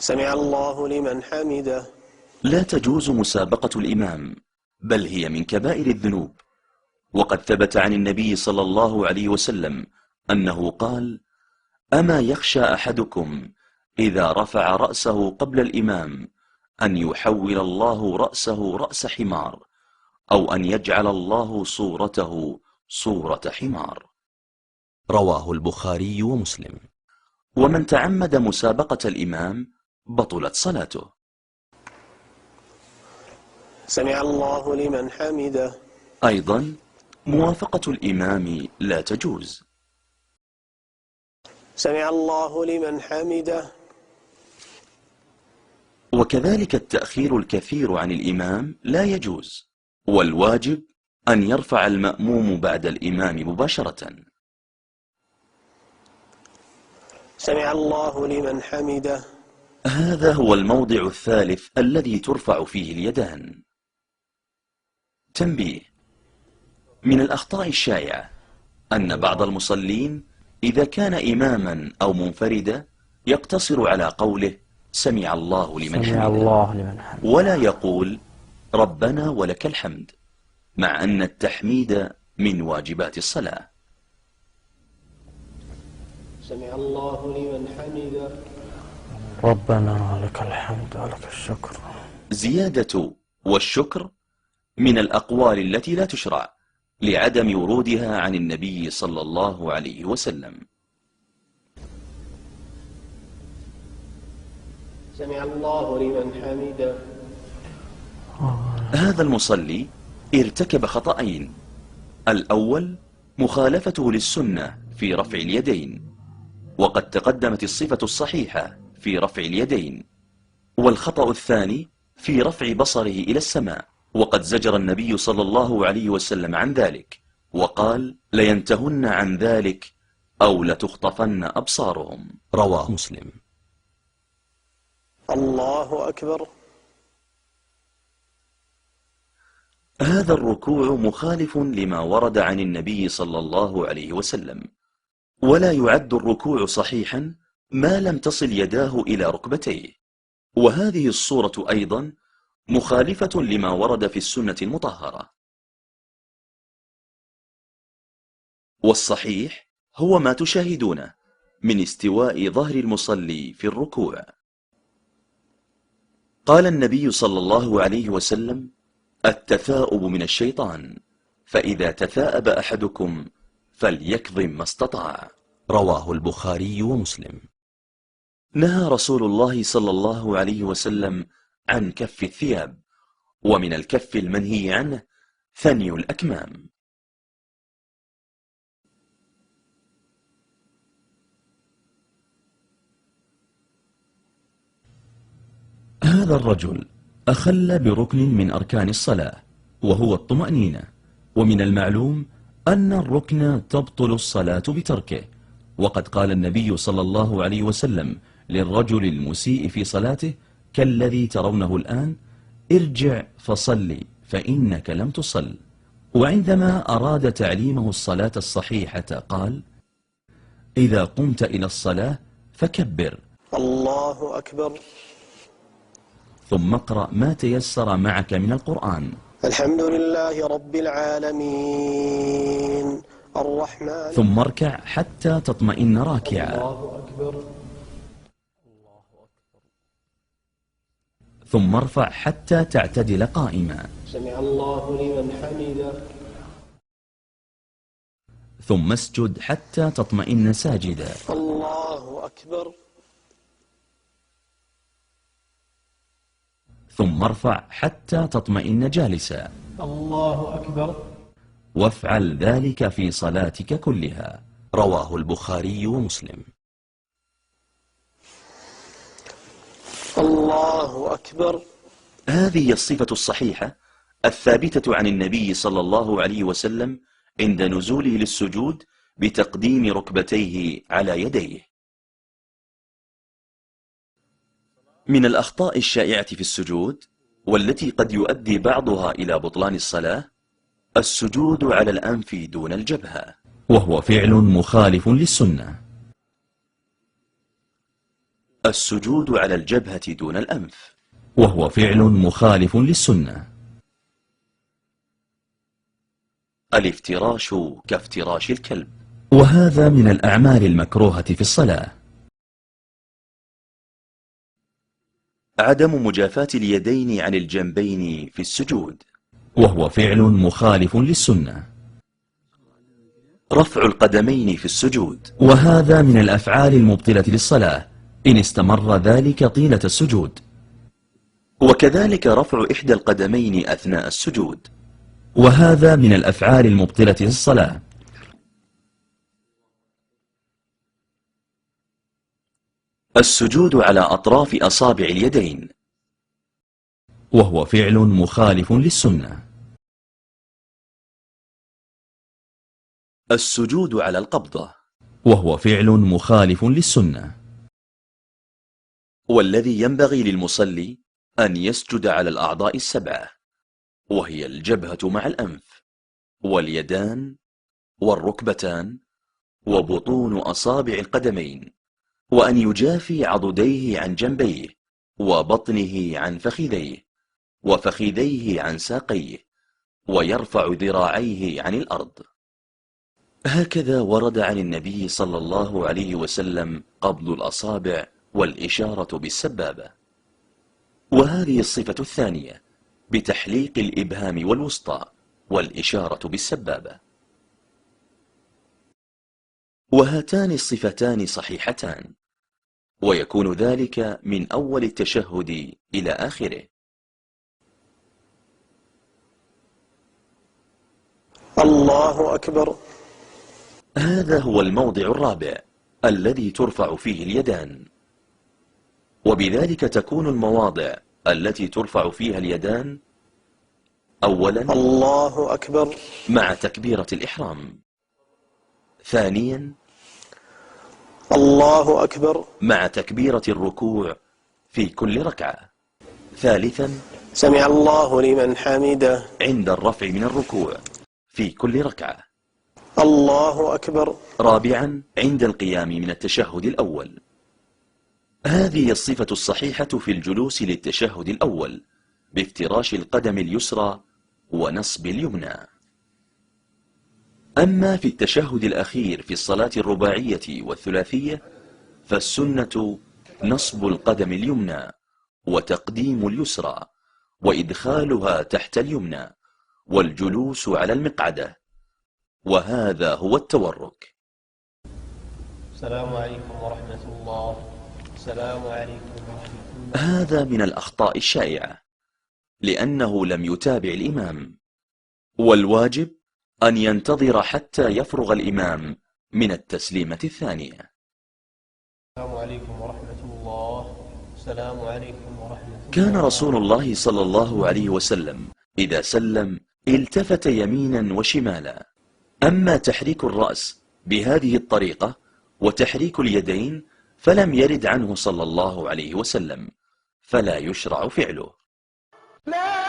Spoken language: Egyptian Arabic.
سمع الله لمن حمده. لا تجوز مسابقة الإمام، بل هي من كبائر الذنوب. وقد ثبت عن النبي صلى الله عليه وسلم أنه قال: أما يخشى أحدكم إذا رفع رأسه قبل الإمام أن يحول الله رأسه رأس حمار، أو أن يجعل الله صورته صورة حمار. رواه البخاري ومسلم. ومن تعمد مسابقة الإمام بطلت صلاته. سمع الله لمن حمده. أيضا موافقة الإمام لا تجوز. سمع الله لمن حمده. وكذلك التأخير الكثير عن الإمام لا يجوز، والواجب أن يرفع المأموم بعد الإمام مباشرة. سمع الله لمن حمده. هذا هو الموضع الثالث الذي ترفع فيه اليدان. تنبيه: من الأخطاء الشائعة أن بعض المصلين إذا كان إماما أو منفردا يقتصر على قوله سمع الله لمن سمع حمده، الله لمن حمده، ولا يقول ربنا ولك الحمد، مع أن التحميد من واجبات الصلاة. سمع الله لمن حمده. ربنا لك الحمد ولك الشكر. زيادة والشكر من الأقوال التي لا تشرع لعدم ورودها عن النبي صلى الله عليه وسلم. سمع الله لمن حمده. هذا المصلي ارتكب خطأين: الأول مخالفته للسنة في رفع اليدين، وقد تقدمت الصفة الصحيحة في رفع اليدين، والخطأ الثاني في رفع بصره إلى السماء، وقد زجر النبي صلى الله عليه وسلم عن ذلك وقال: لينتهن عن ذلك أو لتخطفن أبصارهم. رواه مسلم. الله أكبر. هذا الركوع مخالف لما ورد عن النبي صلى الله عليه وسلم، ولا يعد الركوع صحيحا ما لم تصل يداه إلى ركبتيه، وهذه الصورة أيضا مخالفة لما ورد في السنة المطهرة. والصحيح هو ما تشاهدونه من استواء ظهر المصلي في الركوع. قال النبي صلى الله عليه وسلم: التثاؤب من الشيطان، فإذا تثاءب أحدكم فليكظم ما استطاع. رواه البخاري ومسلم. نهى رسول الله صلى الله عليه وسلم عن كف الثياب، ومن الكف المنهي عنه ثني الأكمام. هذا الرجل أخل بركن من أركان الصلاة وهو الطمأنينة، ومن المعلوم أن الركن تبطل الصلاة بتركه، وقد قال النبي صلى الله عليه وسلم للرجل المسيء في صلاته كالذي ترونه الآن: ارجع فصلي فإنك لم تصل. وعندما أراد تعليمه الصلاة الصحيحة قال: إذا قمت إلى الصلاة فكبر، الله أكبر، ثم اقرأ ما تيسر معك من القرآن، الحمد لله رب العالمين الرحمن، ثم اركع حتى تطمئن راكعا، الله أكبر، ثم ارفع حتى تعتدل قائما، سمع الله لمن حمده، ثم اسجد حتى تطمئن ساجدا، الله أكبر، ثم ارفع حتى تطمئن جالسا، الله أكبر، وافعل ذلك في صلاتك كلها. رواه البخاري ومسلم. الله أكبر. هذه الصفة الصحيحة الثابتة عن النبي صلى الله عليه وسلم عند نزوله للسجود بتقديم ركبتيه على يديه. من الأخطاء الشائعة في السجود والتي قد يؤدي بعضها إلى بطلان الصلاة السجود على الأنف دون الجبهة، وهو فعل مخالف للسنة. السجود على الجبهة دون الأنف، وهو فعل مخالف للسنة. الافتراش كافتراش الكلب، وهذا من الأعمال المكروهة في الصلاة. عدم مجافاة اليدين عن الجنبين في السجود، وهو فعل مخالف للسنة. رفع القدمين في السجود، وهذا من الأفعال المبطلة للصلاة إن استمر ذلك طيلة السجود، وكذلك رفع إحدى القدمين أثناء السجود، وهذا من الأفعال المبطلة للصلاة. السجود على أطراف أصابع اليدين، وهو فعل مخالف للسنة. السجود على القبضة، وهو فعل مخالف للسنة. والذي ينبغي للمصلي أن يسجد على الأعضاء السبعة، وهي الجبهة مع الأنف، واليدان، والركبتان، وبطون أصابع القدمين، وأن يجافي عضديه عن جنبيه، وبطنه عن فخذيه، وفخذيه عن ساقيه، ويرفع ذراعيه عن الأرض. هكذا ورد عن النبي صلى الله عليه وسلم قبض الأصابع والإشارة بالسبابة. وهذه الصفة الثانية بتحليق الإبهام والوسطى والإشارة بالسبابة. وهاتان الصفتان صحيحتان، ويكون ذلك من أول التشهد إلى آخره. الله أكبر. هذا هو الموضع الرابع الذي ترفع فيه اليدان، وبذلك تكون المواضع التي ترفع فيها اليدان: أولا الله أكبر مع تكبيرة الإحرام، ثانيا الله أكبر مع تكبيرة الركوع في كل ركعة، ثالثا سمع الله لمن حمده عند الرفع من الركوع في كل ركعة، الله أكبر، رابعا عند القيام من التشهد الأول. هذه الصفة الصحيحة في الجلوس للتشهد الأول بافتراش القدم اليسرى ونصب اليمنى. أما في التشهد الأخير في الصلاة الرباعية والثلاثية فالسنة نصب القدم اليمنى وتقديم اليسرى وإدخالها تحت اليمنى والجلوس على المقعدة، وهذا هو التورك. السلام عليكم ورحمة الله. السلام عليكم ورحمة الله. هذا من الأخطاء الشائعة لأنه لم يتابع الإمام، والواجب أن ينتظر حتى يفرغ الإمام من التسليمة الثانية. السلام عليكم ورحمة الله. السلام عليكم ورحمة الله. كان رسول الله صلى الله عليه وسلم إذا سلم التفت يمينا وشمالا. أما تحريك الرأس بهذه الطريقة وتحريك اليدين فلم يرد عنه صلى الله عليه وسلم، فلا يشرع فعله. لا.